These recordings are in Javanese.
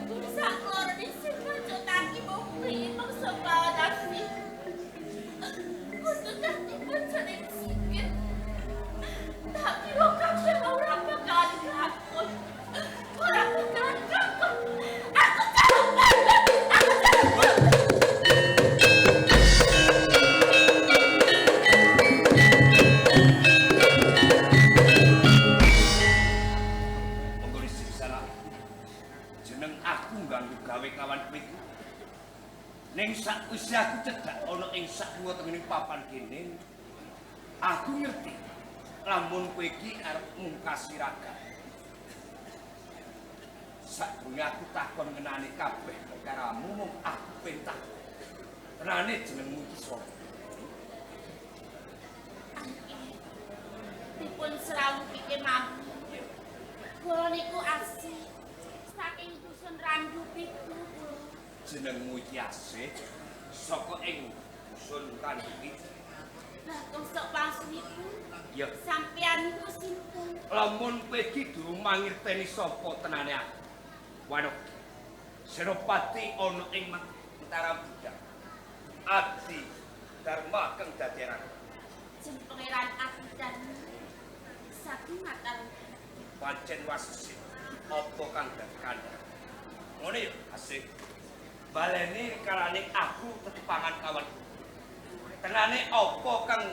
Saklorone sing ngajotake mung mangsa kawan asih. Kudu dadi bojone sikit. Tapi lo kabeh ora bakalan kelakon. Ora bakalan kelakon. Aku calon banget. Aku calon banget. Monggo salah. Jeneng aku ngganggu gawe kawan kowe iku. Ning sakwise aku cedhak ana ing sak tengene papan kene, aku ngerti lamun kowe iki arep mungkasi raga. Sadurunge aku takon ngenani kabeh perkaramu, mung aku pentah. Tenane jenengmu iki sapa? Dipun srawuhi kemawon. Kula niku asih saking dusun Randu Pitu kula. Jenengmu iki asih saka ing dusun Randu Pitu. Lah kok pangsunipun? Ya. Sampeyan niku sinten? Lamun kowe iki durung mangerteni sapa tenane aku. Wanok. Senopati ana ing Mataram Budak. Adi Dharma kang dadi aran. Jeneng Pangeran Adi Dharma saking Mataram. Pancen wasih apa kang dadi kandhane. Ngono ya, asih. Baleni kalane aku tetepangan kawan. Tenane apa kang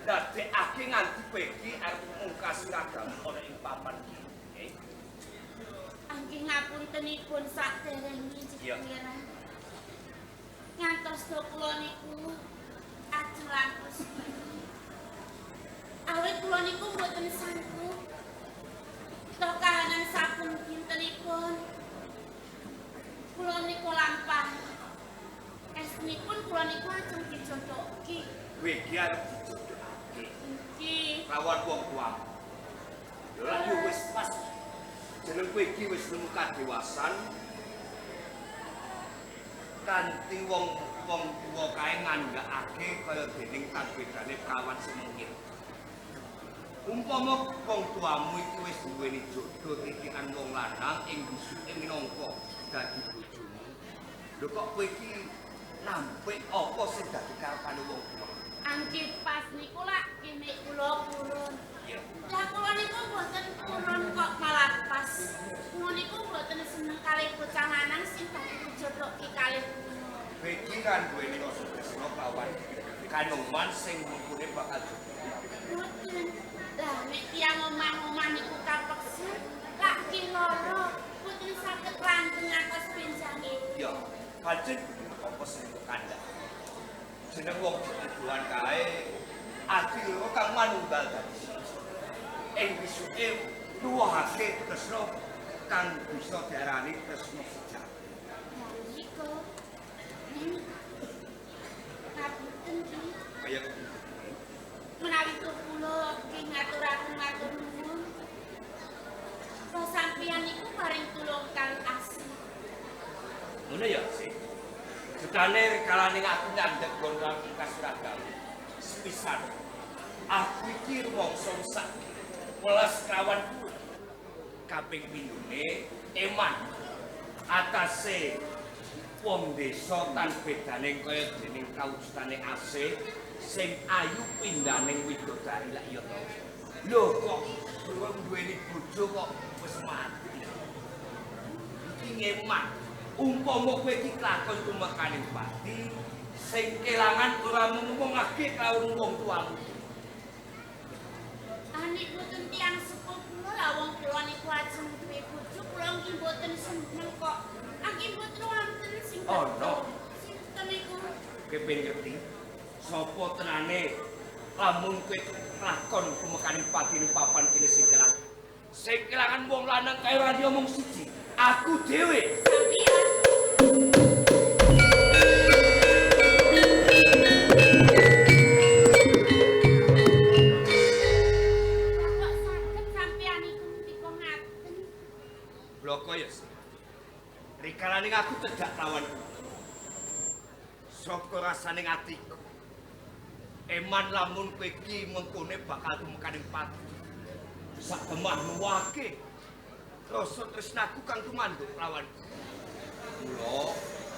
dadekake nganti kowe iki arep mungkasi ragamu ana ing papan iki. Angge ngapuntenipun saderenge Pangeran. Ngantos kula niku ajeng lampus. Awit kula niku mboten sanggup. Toh kahanan saben dintenipun kula niku lampah. Esnipun kula niku ajeng dijodohke. Kowe iki arep dijodohake. Nggih. Lawan wong tuamu. Lha lak yo wis pas. Jeneng kowe iki wis nemu kadewasan. Kanthi wong wong tuwa kae ngandhakake kaya dening kabedane kawan semungkir. Umpama wong tuamu iki wis duweni jodoh titikan wong lanang ing bisuke minangka dadi bojomu. Lho kok kowe iki nampik apa sing dadi karepane wong tuwa? Angge pas niku lak kene kula purun. Iya. Lah kula niku mboten purun kok malah pas. Kula niku mboten seneng kalih bocah lanang sing badhe dijodohke kalih kula. Kowe iki kan duweni rasa tresna kawan kanoman sing mengkune bakal jodoh. Mboten. Lah nek tiyang omah-omah niku kapeksa lak ki lara mboten saged langgeng atas benjange. Ya, pancen apa sing kandhak. Jeneng wong jodohan kae ati loro kang manunggal dadi siji. Ing wisuke nuwuhake tresna kang bisa diarani tresna sejati. Lah niku ning ngapunten ki. Kaya menawi kula nggih ngaturaken matur nuwun. Kok sampeyan niku paring tulung kali asih. Ngono ya, sih. Jutane kalane aku nyandhek nggon kasuragamu. Sepisan. Aku iki rumangsa sak welas kawan kaping pindhone eman atase wong desa tan bedane kaya dening kawujudane asih sing ayu pindaning widodari lak ya to. Lho kok durung duweni bojo kok wis mati. Iki ngeman. Umpama kowe iki kelakon tumekaning pati sing kelangan ora ngomongake karo wong tuamu. Anik mboten tiyang sepuh kula lah wong kula niku ajeng duwe bojo kula nggih mboten seneng kok. Angge mboten wonten sing ana. Sinten niku? Kowe ben ngerti sapa tenane lamun kowe kelakon tumekaning pati ning papan kene sing kelangan. Sing kelangan wong lanang kae ora diomong siji. Aku dhewe. Sampeyan. Kok saged sampeyan iku ngendika ngaten? Bloko ya sih. Rikalane aku cedhak lawan. Saka rasane atiku. Eman lamun kowe iki mengkone bakal tumekaning pati. Sak demah nuwake. Rasa tresnaku kang tumanduk lawan. Mula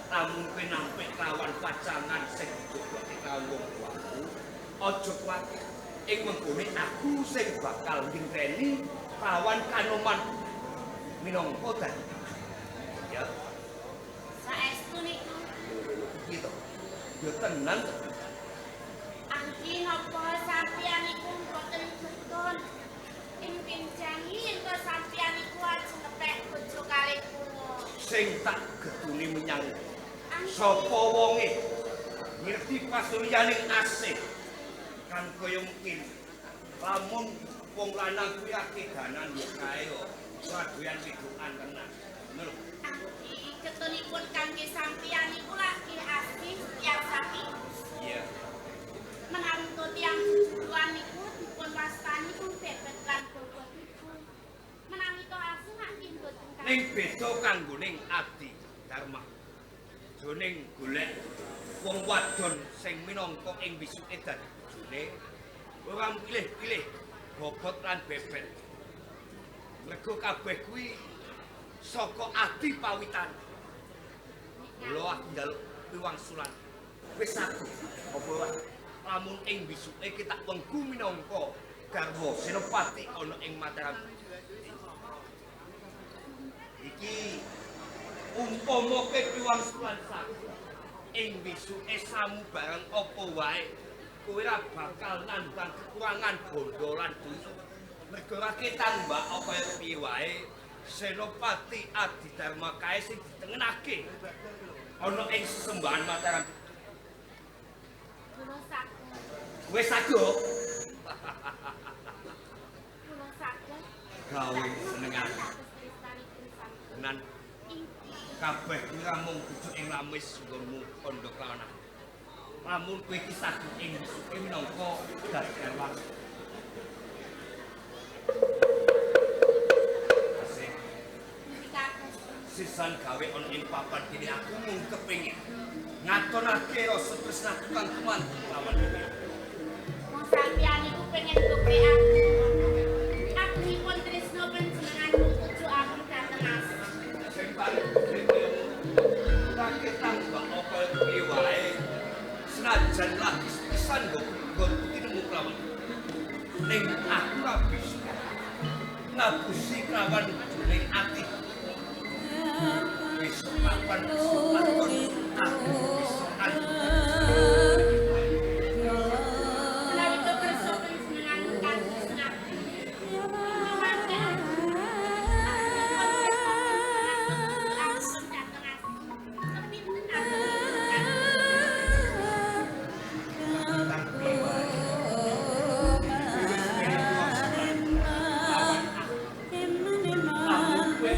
lamun kowe nampik lawan pacangan sing dijodohke karo wong tuaku, aja kuwatir. Ing menggone aku sing bakal ngenteni lawan kanoman minangka dadi. Ya. Saestu niku. Piye to? Ya tenan to. Angki napa sampeyan niku mboten getun? Ing pinjangi yen to sampeyan niku ajeng ngepek bojo kalih kula. Sing tak getuni menyang sapa wonge ngerti pasuryaning asih kang kaya mungkin lamun wong lanang kuwi akeh danan ya kae yo ora doyan wedokan tenan. Ngono lho. Angki ketunipun kangge sampeyan niku lagi asih tiyang saking Iya. Menawi to tiyang jujuran niku dipun wastani pun bebet lan bobotipun. Menawi to asih angki mboten Ning beda kanggo ning Adi Dharma. Jroning golek wong wadon sing minangka ing wisuke dadi bojone ora pilih-pilih bobot lan bebet. Mergo kabeh kuwi saka adi pawitan. Mula aku njaluk piwangsulan. Wis aku apa ora lamun ing wisuke ki tak wengku minangka garwa Senopati ana ing Mataram. Iki umpama ke piwangsulan sagu ing wisuke samu bareng apa wae kowe ora bakal nandhang kekurangan bondo lan duit. Mergo ora ketambah apa piye wae Senopati Adi Dharma kae sing ditengenake ana ing sesembahan Mataram. Kula saged. Kowe sago Kula saged. Gawe seneng aku. Tenan kabeh kuwi ra mung bujuk ing lamis nggonmu kandha kelawan aku. Lamun kowe iki saged ing wisuke minangka dadi garwa. Asik. Sisan gawe ana ing papan kene aku mung kepengin ngatonake rasa tresnaku kang kumantung lawan kowe. Wong sampeyan niku pengen bukti aku. Agungipun tresna panjenengan tuju aku dhateng asih. Sing paling ora ketang kok apa piye wae. Senajan lagi pisan kok nggonku tinemu kelawan. Ning aku ora bisa ngapusi kelawan jroning ati. Wis papan kesempatan aku bisa Menawi to kersa panjenengan kados aku. Mangke aku. Aku dhateng asih. Kepinten aku. Lamun kowe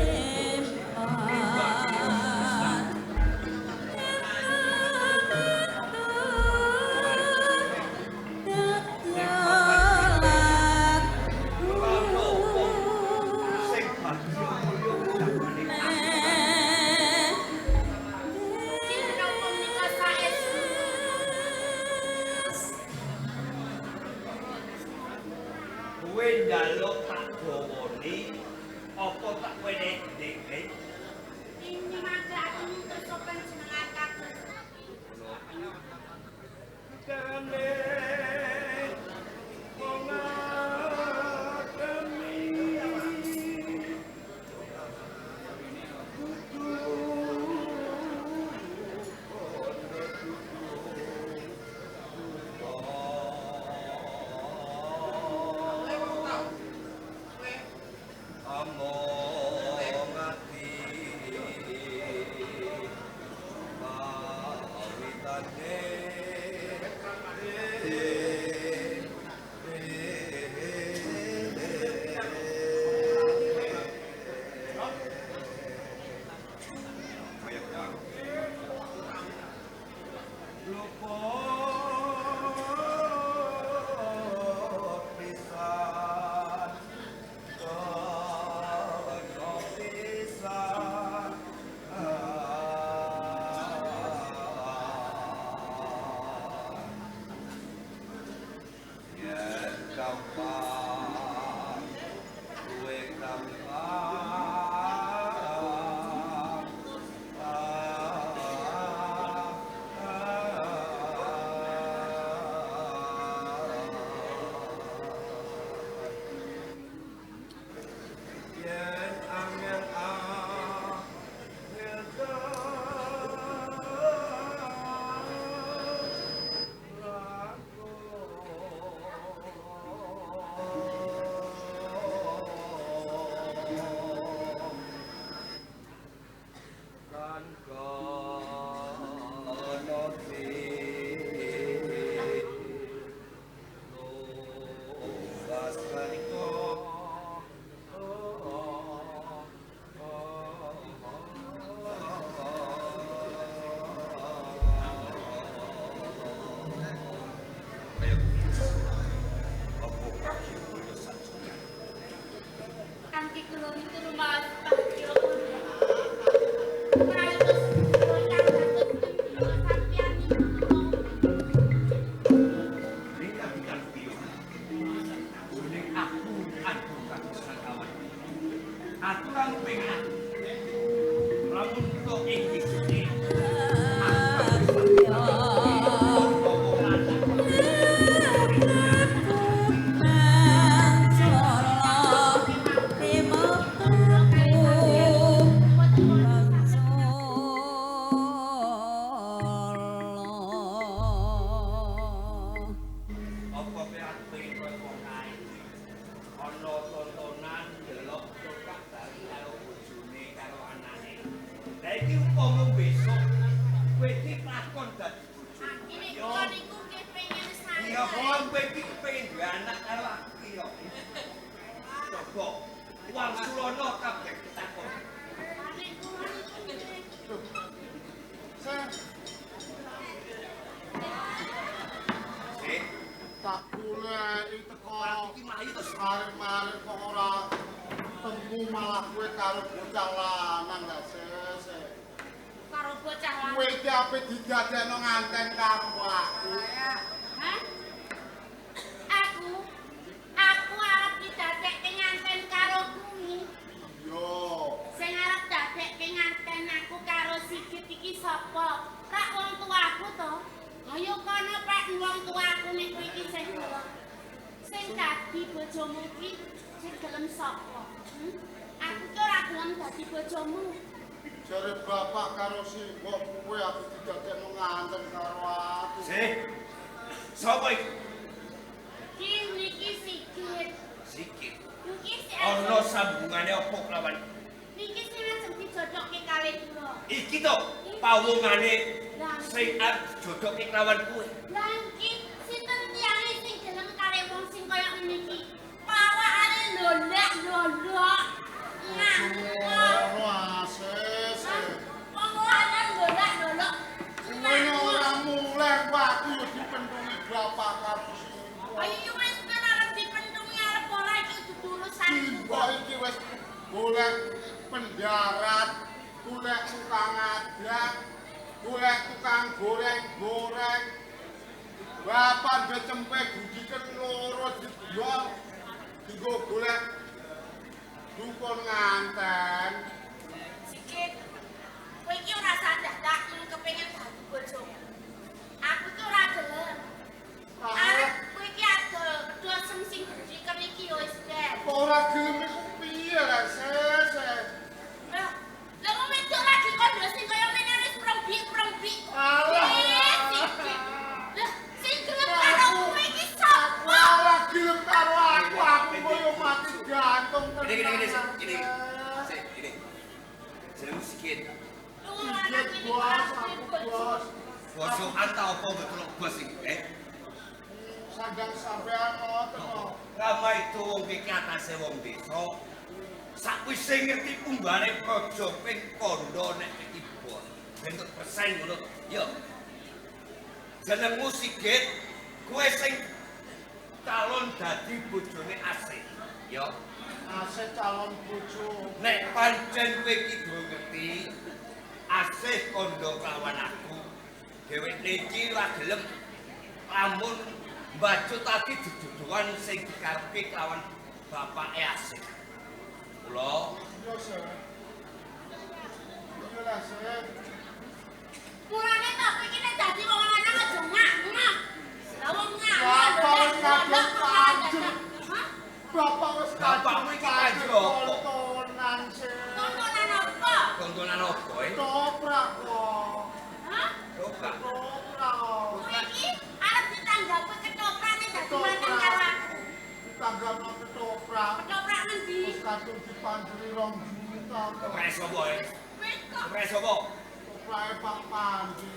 Keplake Pak Pandi.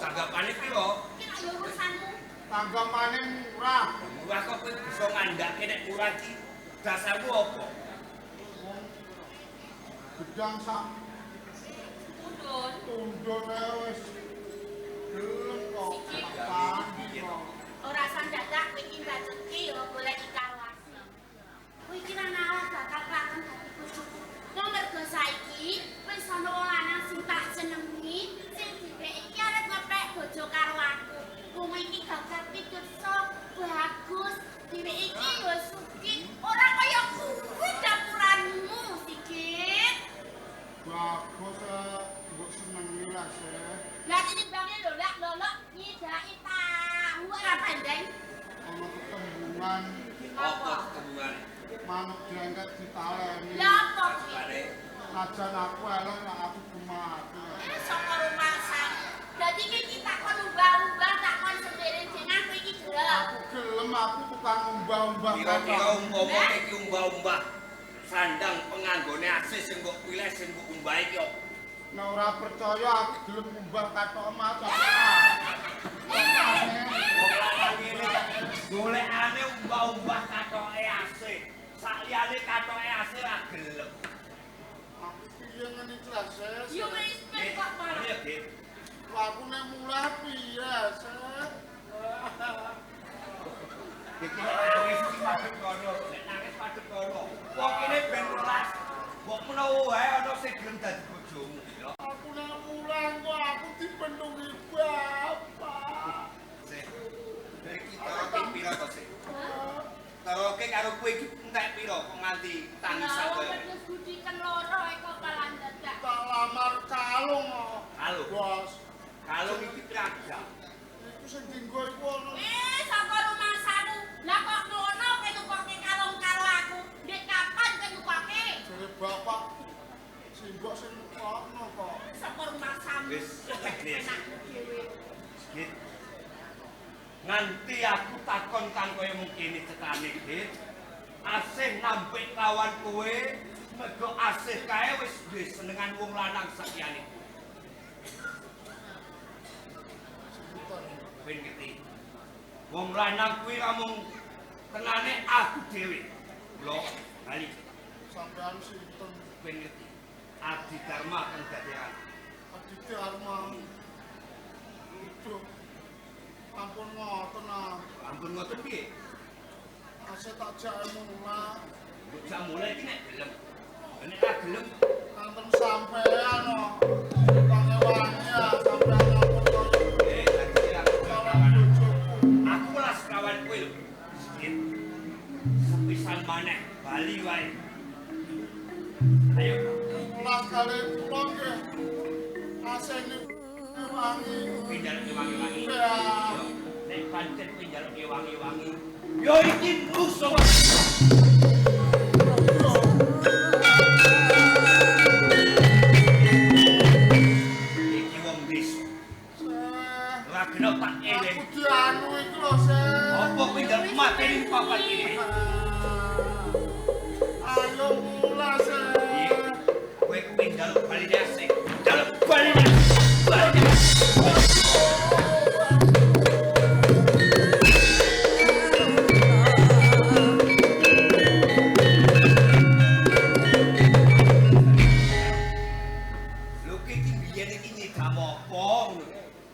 Tanggapane piro? Iki lak yo urusanmu. Tanggapane murah. Murah kok kowe bisa ngandhake nek murah iki dasarmu apa? Wong gedang sak Tundun. Tundun ae wis gelem kok Pak Pandi kok. Ora usah dadak kowe iki mbaceki yo golek karo Asih. Kowe iki ra ngalah bakal kelakon dadi bojoku. Wong mergo saiki wis ana wong lanang sing tak senengi, sing dheweke iki arep ngepek bojo karo aku. Wong iki gagah pikersa, bagus, dheweke iki yo sugih, ora kaya kuwi dapuranmu, Sigit. Bagus mbok senengi lah, Seh. Lah tinimbange lho, lak lolok nyidaki tahu ora bandeng. Ana tetembungan. Apa tetembungane? Manuk jengket ditaleni. Lah apa kuwi? Najan aku elek lak aku gemati. Saka rumangsamu. Dadi iki takon umbah-umbah, takon sendiri jeneng kowe iki gelem. Aku gelem, aku tukang umbah-umbah. Kira-kira umpama iki umbah-umbah sandang penganggone Asih sing mbok pilih sing mbok umbah iki apa? Nek ora percaya aku gelem umbah kathok maca. Wong lanang ngene golekane umbah-umbah kathoke Asih. Sakliyane kathoke Asih ora gelem. Aku piye ngene iki lah, Ses? Yo wis ben kok malah. Iya, Git. Aku nek mulih piye, Ses? Iki nangis iki madhep kono, nek nangis madhep kono. Wong kene ben welas. Mbok menawa wae ana sing gelem dadi bojomu, ya. Aku nek mulih kok aku dipenungi bapak. Sik. Iki taroke pira to, Sik? Taroke karo kowe iki entek pira kok nganti tangisan Lah koyo. wong gudiken loro kok malah dadak. Tak lamar kalung kok. Kalung. Bos. Kalung iki pirang jam? Iku sing dienggo iku ana. Saka rumangsamu. Lah kok ngono kowe tukoke kalung karo aku? Ndek kapan kowe tukoke? Jare bapak simbok sing nukokno kok. Saka rumangsamu. Wis, wis. Anakmu dhewe. Git. Nganti aku takon kang kaya mungkene cetane, Git. Asih nampik lawan kowe, mergo Asih kae wis duwe senengan wong lanang sakiyane. Kowe ngerti. Wong lanang kuwi namung tenane aku dhewe. Lho, bali Sampean sinten? kowe ngerti. Adi Dharma kang dadi aku. Adi Dharma. Duh. Ampun ngoten ah. Ampun ngoten piye? Asih tak jake mulih. Mbok mulai iki nek gelem. Nek ra gelem Nonton sampean kok. Pangewangi ah sampean ampun kaya dadi aku calon bojoku. Aku welas kawan kowe lho. Sigit. Sepisan maneh bali wae. Ayo, Welas kali kula nggih. Asih niku wangi. kowe njaluk wangi-wangi. Ya. Nek pancen kowe njaluk wangi-wangi, yo iki musuh. Iki wong desa. Seh. Ora kena tak eling. Aku dianu iki lho, Seh. Apa kowe njaluk mateni papat iki? Ayo mulih, Seh. Kowe kuwi njaluk baline Asih. Njaluk baline. Baline. Lho ki iki biyen iki nyidam apa ngono?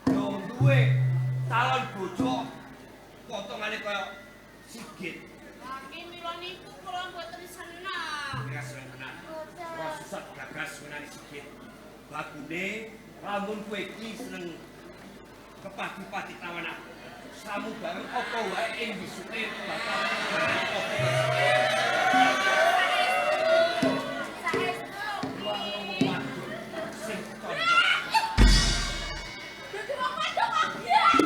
Yo duwe calon bojo potongane kaya Sigit. Lah ki mila niku kula mboten seneng. Ora seneng tenan. Mboten. Ora susah gagas menani Sigit. Bakune lamun kowe iki seneng kepati-pati tawan aku. Samu bareng apa wae ing bisuke bakal apa. Saestu. Sing tondo. Dadi wong wedok kok biasa.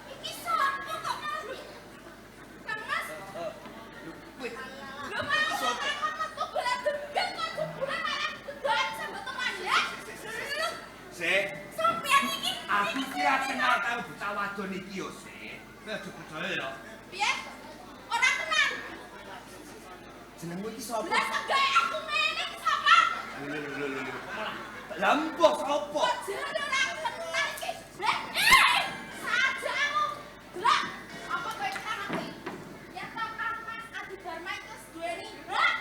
Iki sapa kok malah? Kang Mas, Kowe lho malah takon metu golek dengkeng kok jebule malah gedan sampe teman ya. Lho, Sik, sampean iki aku iki ora kenal karo bocah wadon iki yo, Sik. Kowe aja percaya ya. Piye? Ora kenal. Jenengmu iki sapa? Lah segawe aku ngene iki sapa? Lho lho lho lho. Lah mbok sapa? Kok jare ora kenal iki? Saja aku. Delok, apa kowe kenal aku iki? Yen to Kang Mas Adi Dharma iku wis duweni. Hah?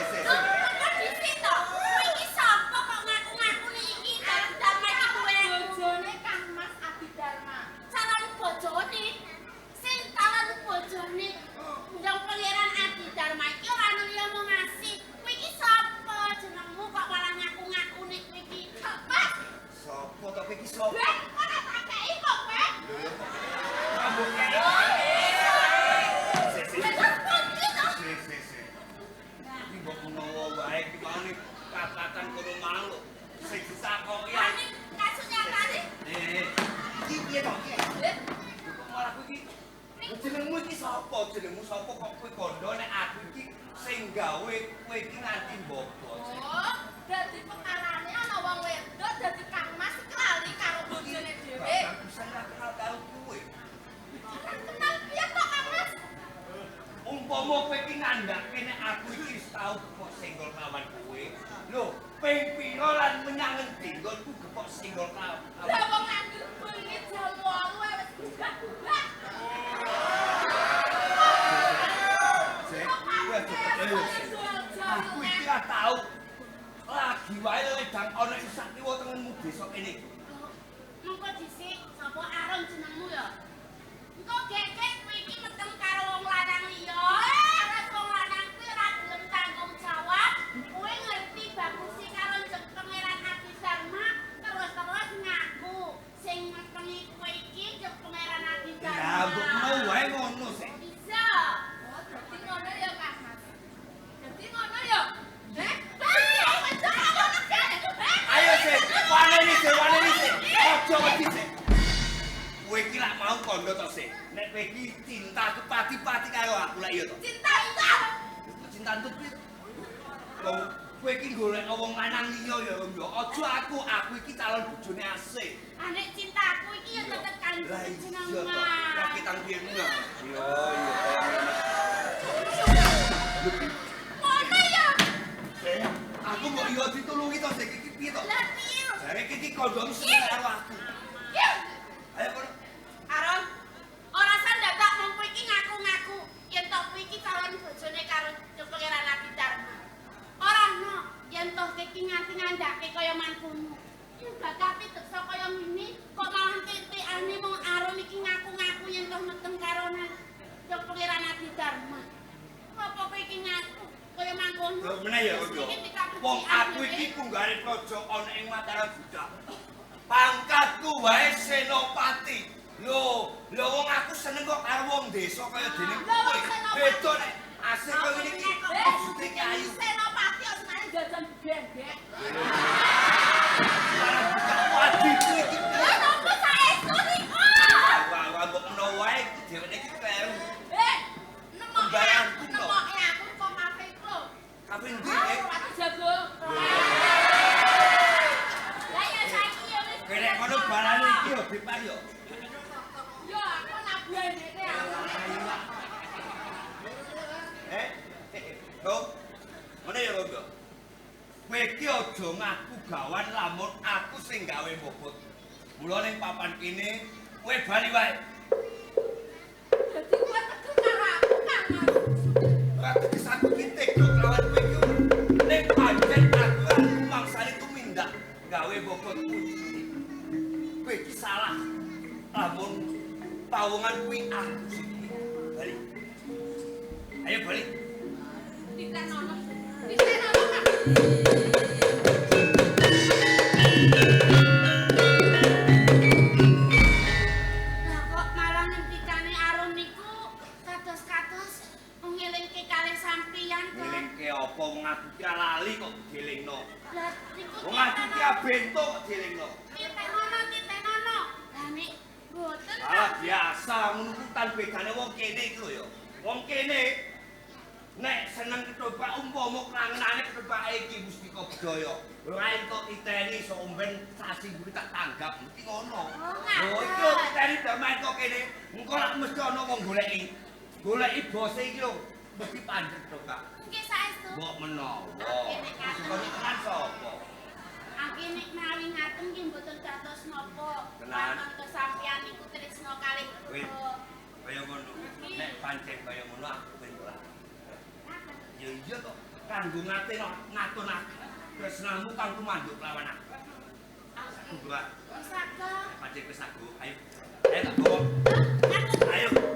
Sik. Kok dhisik to? Kowe iki sapa kok ngaku-ngaku nek iki Adi Dharma iki duwe bojone Kang Mas Adi Dharma. Calon bojone. Sing calon bojone Ndang Pangeran Adi Dharma iki ora ono liya mung ngasih. Kowe iki sapa jenengmu kok malah ngaku-ngaku nek kowe iki? Mas, Sapa to kowe iki sapa? lha ora tak kei kok kowe. Rambut kei. Sik sik. Lha terus pundi to? Sik sik sik. Iki mbok menawa wae iki mangane kakatan kono mang lho. Sing ditakoki Lah ning kasus nyatane. Iki piye to iki? Lha Kok malah kowe iki jenengmu iki sapa? Jenengmu sapa kok kowe kandha nek aku iki sing gawe kowe iki nganti mbobot. Oh, dadi perkarane ana wong wedok dadi Kang Mas iki lali karo bojone dhewe. Bahkan bisa ora kenal karo kowe. Ora kenal piye to Kang Mas? Umpama kowe iki ngandhake nek aku iki wis tau gepok senggol kawan kowe. Lho, ping pira lan menyang ngendi nggonku gepok senggol kawan. Lah wong nganggur bengi jam 8 wis gugah-gugah. Sik, kowe aja percaya. Aku iki ora tau lagi wae ledang ana ing sak kiwa tengenmu desa kene. Mengko dhisik sapa aron jenengmu ya? Engko gegek kowe iki meteng karo wong lanang liya. Terus wong lanang kuwi ora gelem tanggung jawab. Kowe ngerti baguse karo Jeng Pangeran Adi Dharma terus-terus ngaku sing metengi kowe iki Jeng Pangeran Adi Dharma. Ya mbok menawa wae ngono sik. Bisa. Oh, dadi ngono ya, Kang Mas. Dadi ngono ya. Heh? Ayo sik, waneni sik, waneni sik. Aja wedi sik. Kowe iki lak mau kandha to sik. Nek kowe iki cinta kepati-pati karo aku lak iya to. Cinta itu. Cinta entut piye? Wong kowe iki golek wong lanang liya ya ya. Aja aku, aku iki calon bojone Asih. Anek cintaku iki ya tetep kanggo Lah iya jeneng to. Mas. Rakitan piye ngono? Iya iya. Ngono ya. Sik, aku mbok iya ditulungi to sik iki piye to? Lah piye? Jare iki kandhamu seneng karo aku. Iya. Ayo kono. Aron, ora sandadak mung kowe iki ngaku-ngaku yen to kowe iki calon bojone karo Pangeran Adi Dharma. Ora no, yen to kowe iki nganti ngandhake kaya mangkono. Yen bakal piteksa kaya ngene kok malah titikane mung Aron iki ngaku-ngaku yen to meteng karo Pangeran Adi Dharma. Apa kowe iki ngaku kaya mangkono? Lho meneh ya Kandha. Wong aku iki punggare praja ana ing Mataram Budak. Pangkatku wae senopati. Lho, lho wong aku seneng kok karo wong desa kaya dene kowe. Beda nek asih kaya ngene iki. Wujute ki ayu. Senopati kok senane jajan gendek. Mataram Budak wadiku iki. Lah nopo saestu niku? Wah, wah mbok menawa wae iki dheweke iki kleru. Nemoke nemoke aku kok kafe iku lho. Kafe ndi? Ratu Jago. Lah ya saiki ya wis. Kowe nek ngono balane iki yo Bipan yo. Yo aku nabuhan dhekne aku. Lho. Ngene ya Rondo. Kowe iki aja ngaku gawan lamun aku sing gawe mbobot. Mula ning papan kene kowe bali wae. Dadi kowe teges karo aku Kang Mas. Ora teges aku iki tega kelawan kowe iki. Ning pancen aku ora mangsane tumindak gawe bobot kuwi. Kowe iki salah. Lamun pawongan kuwi aku sing bali. Ayo bali. Ditenono. Ditenono Kang. Lah kok malah ngendikane Arum niku kados-kados ngelingke kalih sampeyan to. Ngelingke apa wong aku ki lali kok dielingno. Lah niku Wong aku ki bento kok dielingno. Titenono, titenono. Lah nek mboten Alah biasa ngono ku tan bedane wong kene iki lho ya. Wong kene nek seneng ketoprak umpama krangenane ketoprake iki Mustika Bedhaya. Ora entuk titeni sok omben sasi kuwi tak tanggap mesti ngono. Oh, Lho iki lho titeni bermain kok kene. Engko lak mesti ana wong goleki. Goleki bose iki lho mesti pandhet to, Kak. Nggih saestu. Mbok menawa. Oke, nek katon. Mekaten nggih mboten dados napa. Tenan. Pancen sampeyan niku tresna kalih kula. Kaya ngono. Nek pancen kaya ngono aku ben ora. Ya iya kok kanggo ngatun aku. Tresnamu kang tumanduk lawan aku. Aku gua. Saged. Pancen wis aku. Ayo. Ayo tak bawa. Ayo.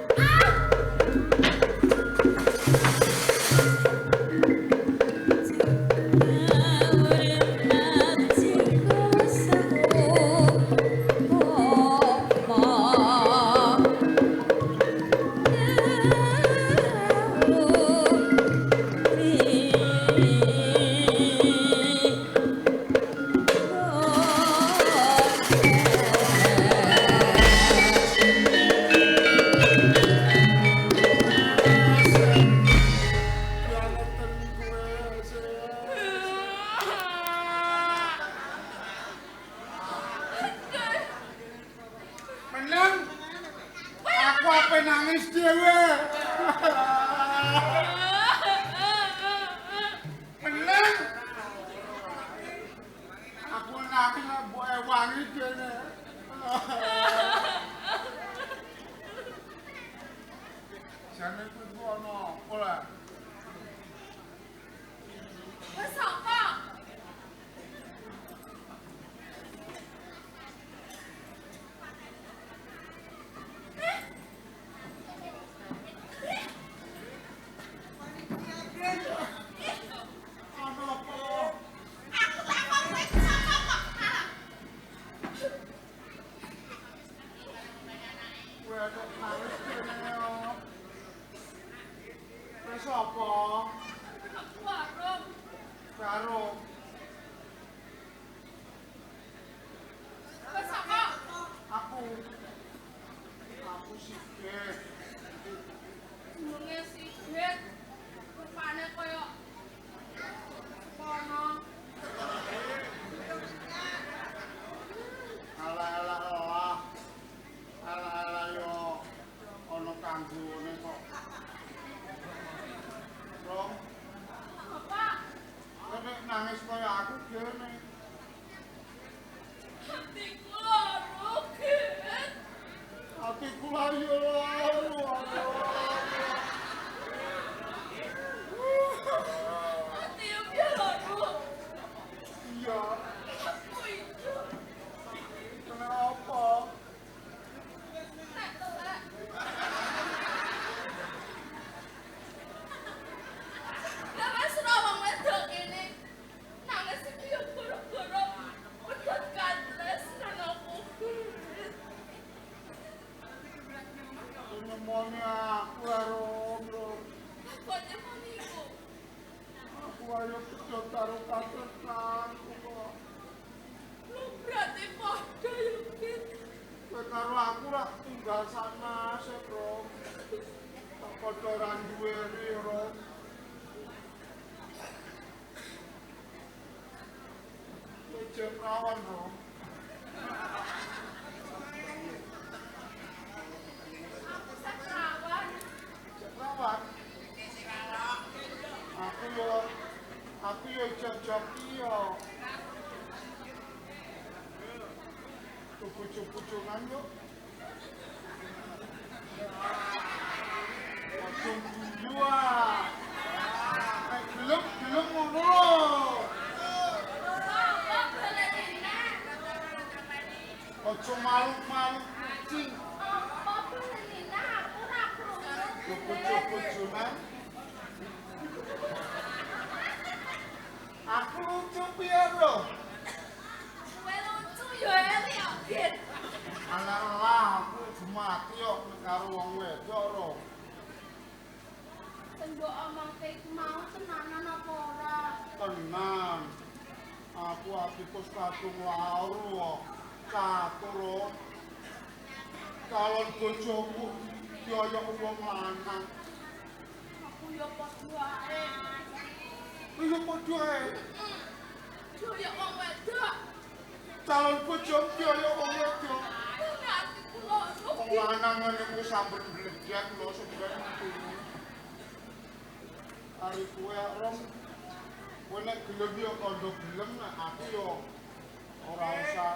Ora usah.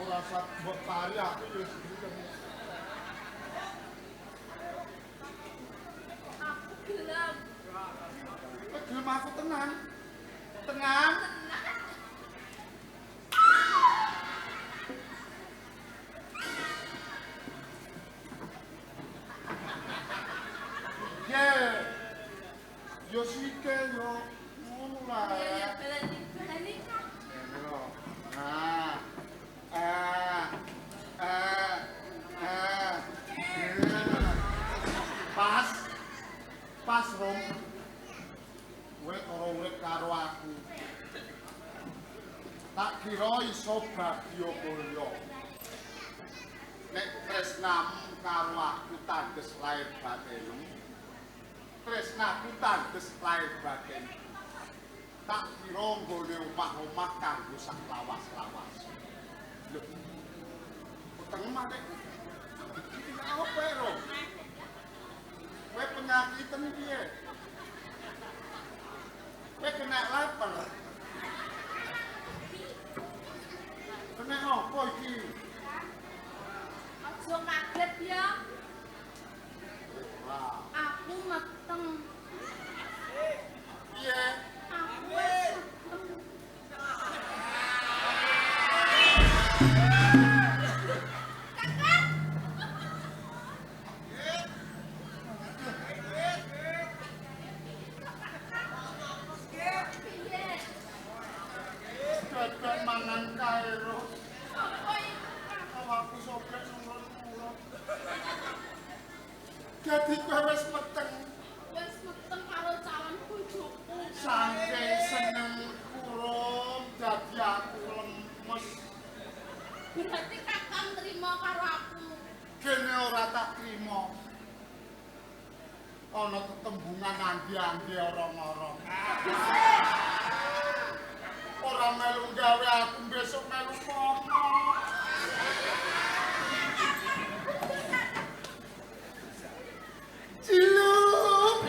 Ora usah mbok tari aku ya wis gelem. Aku gelem. Kowe gelem aku tenan. Tenan. Tenan. Ye. Yo sike yo ngono lah. Iya, baleni, baleni Kang. Ngene lho. Nah. Ah. Ah. Ah. Pas. Pas Rom. Kowe ora urip karo aku. Tak kira iso bagya mulya. Nek tresnamu karo aku tandes lair batinmu. Tresnaku tandes lair batin. Tak kira nggone omah-omah kanggo sak lawas-lawas. Lho. Wetenge mate. Iki apa, Rom? Kowe penyakiten piye? Kowe kena lapar. Kena apa iki? Aja kaget ya. Ora. Aku meteng. Piye? Aku wis meteng. Kakak. Piye? Dadak mangan kae, Rom. Apa iku, Kang? Awakku sobek nurut-nurut. Dadi kowe wis meteng. Wis meteng karo calon bojoku. Saking senengku, Rom, dadi aku lemes. Berarti kakang trimo karo aku. Kene ora tak trimo. Ana tetembungan andi-andi ora-ora. Ora melu gawe aku besok melu mono. Ciluk.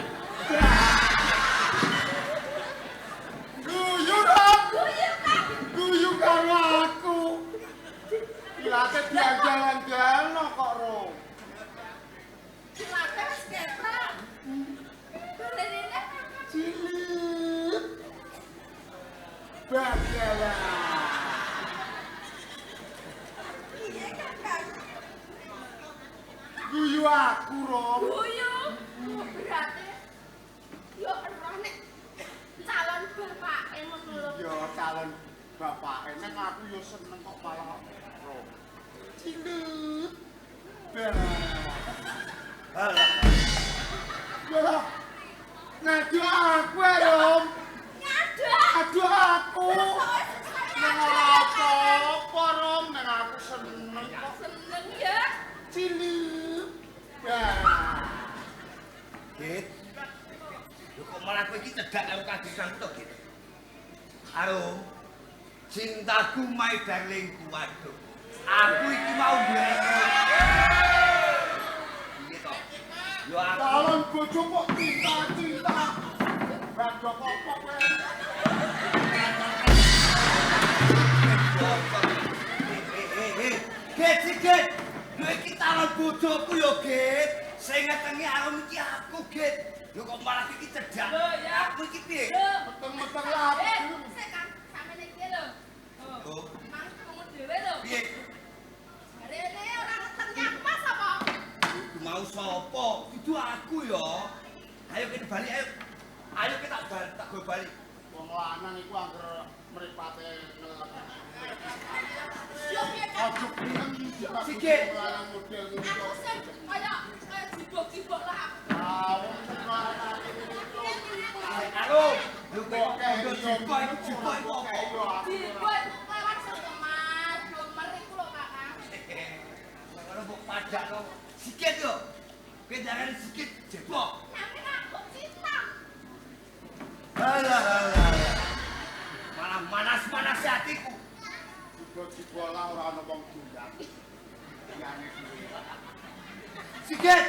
Guyu Rom. Guyu, Kang. Guyu karo aku. Ilate diandel-andelno kok, Rom. Cilate wis ketok. Balenine Kakang. Cilik. Bagala. Piye, Kakang? Guyu aku, Rom. Guyu. Berarti yo ora nek calon bapake ngono lho. Ya calon bapake neng aku yo seneng kok malah Rom. Cilik. Alah. Ya. Ngadu aku, Rom. Ngadak. Aduh aku. Neng ora apa-apa, Rom, neng aku seneng kok. Seneng ya. Cilik. Bah. Git. Lho kok malah kowe iki cedhak karo kadusanku to, Git? Arum. Cintaku my darlingku, waduh. Aku iki mau duwe. Piye to? Yo aku Calon bojo kok cinta-cinta. Badok apa kowe? Git, Git. Lho iki calon bojoku yo, Git. Sing ngetengi Arum iki aku, Git. Lho kok malah iki cedhak. Lho, ya. Aku iki piye? Lho. Meteng-meteng lah aku Eh, gelem. sik Kang, sampeyan iki lho. Oh. Mang krungu dhewe lho. Piye? Jarene ora ngetengi aku Mas apa? Iku mau sapa? Dudu aku ya. Ayo kene bali ayo. Ayo kita bali, tak go bali. Wong lanang iku angger mripate ngelek. Yo piye Kang? Aja gelem Sikit. wong lanang model ngono. Aku sing kaya kaya jibok-jibok lah aku. Ah, wong sing larang ngene iki lho. Ayo, lho kok jibok iku jibok iku apa? Jibok iku kelewat selemar, blomer iku lho Kakang. Ngono mbok padakno. Sikit yo. Kowe darani sikit jebok. Nanging aku cinta. Alah alah. Malah manas-manas hatiku. Jibo-jibo lah ora ana wong doyan. Liyane kuwi. Sikit.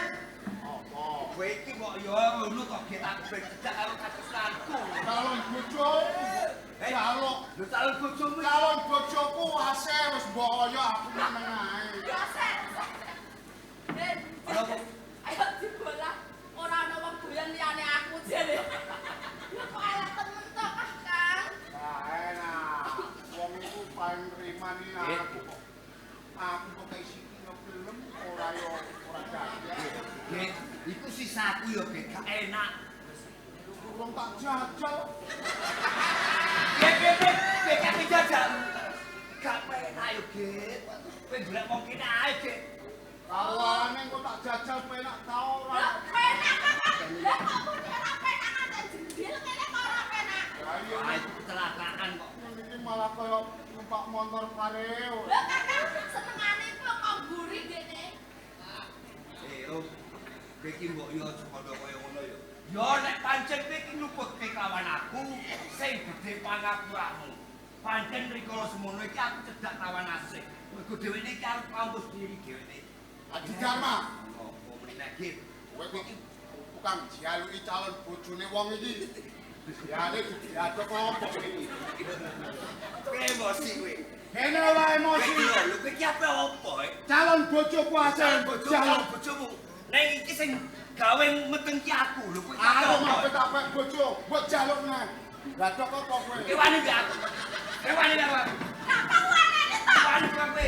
Apa? Kowe iki kok yo ngono to Git aku ben cedhak karo kadesanku. Calon bojomu. Eh. Jaluk. Lho calon bojomu mbok kaya aku meneng ae. Ya set. Ayo dibolah. Ora ana wong doyan liyane aku jane. Ya kok elek temen to, Kang. Lah enak. Wong iku paling nrimani aku kok. Aku kok isi kino film ora yo ora dadi. Gek, iku sisaku yo gek gak enak. Urung tak jajal. Gek, gek, gek, gek jajal. Gak penak yo, Gek. Kowe golek wong kene ae, Gek. Kawane engko tak jajal penak ta ora? Lah penak, Kakak. Lah kok muni ora penak nganti jendil kene kok ora penak. Lah iya, Wah, itu kecelakaan kok. Iki malah kaya numpak motor pareo. Lah Kakak senengane iku kok mburi dene. Eh, kowe iki mbok yo aja kandha kaya ngono yo. Yo nek pancen kowe iki nuputke kawan aku sing gedhe pangapuramu. Pancen rikala semono iki aku cedhak kawan asih. Mergo dheweke iki arep kampus diri dheweke. Adi Dharma, Ngopo meni nek Git? Kowe kok tukang jaluki calon bojone wong iki. Jane diadok apa iki? Kowe emosi kowe. Kene ora emosi. Lho kowe iki ape apa? Calon bojoku asal calon bojomu. Nek iki sing gawe meteng ki aku lho kowe. Aku mau tak bojo, mbok jaluk nang. Lah tok apa kowe? Kowe wani mbek aku. Kowe wani mbek aku. Kakak wani to. Wani kowe.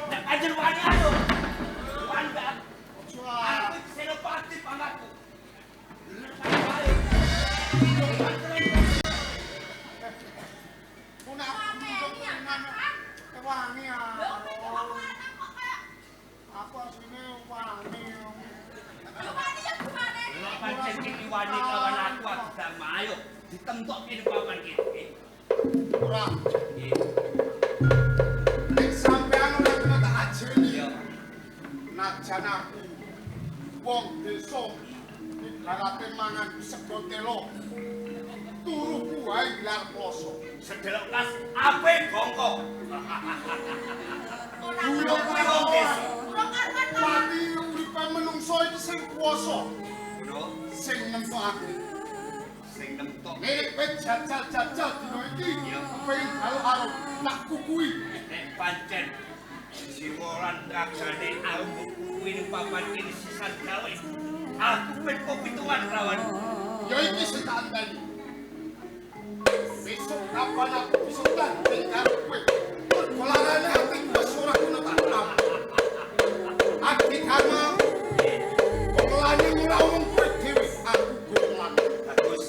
Nek pancen wani aku. Wani mbek aku. Aku iki senopati pangkatku. Wangi ah. Aku asline wangi. Wani ya gimana? Lha pancen iki wani kawan aku aku Dharma ayo ditemtokke ning papan kene. Ora. Nek sampean ora kena tak ajeni. Najan aku wong desa ibarate mangan sego telo. Turuku wae gelar poso. Sedelok kas ape bongko. Ora kuwi wong desa. Ora karuan. Pati uripe menungso iki sing kuwasa. Ngono, sing nentokake. Sing nentok. Nek kowe jajal-jajal dina iki, kepengin balok arep tak kukui. Nek pancen jiwa lan ragane arep kuwi ning papan kene sisan gawe. Aku ben pitungan lawan. Ya iki sing tak enteni. Besok kapan aku bisa tanding karo kowe? Mergo larane atiku wis ora kena tak tampa. Adi Dharma, wong lanang ora omong kowe dhewe, aku gurung lanang. Bagus.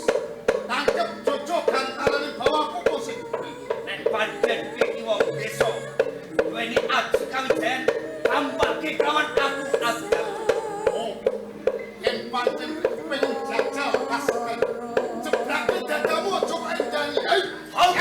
Tangkep jojo gantalane bawahku kok sing kowe. Nek pancen kowe iki wong desa, duweni aji kawijayan, tampake kawan aku Adi Dharma. Oh. Yen pancen kepengin jajal kasepen. Jebrake dadamu aja kok endani. Hei. Oh.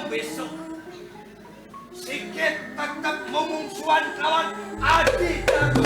Besok Sigit tetep mumungsuan kawan Adi Dharma.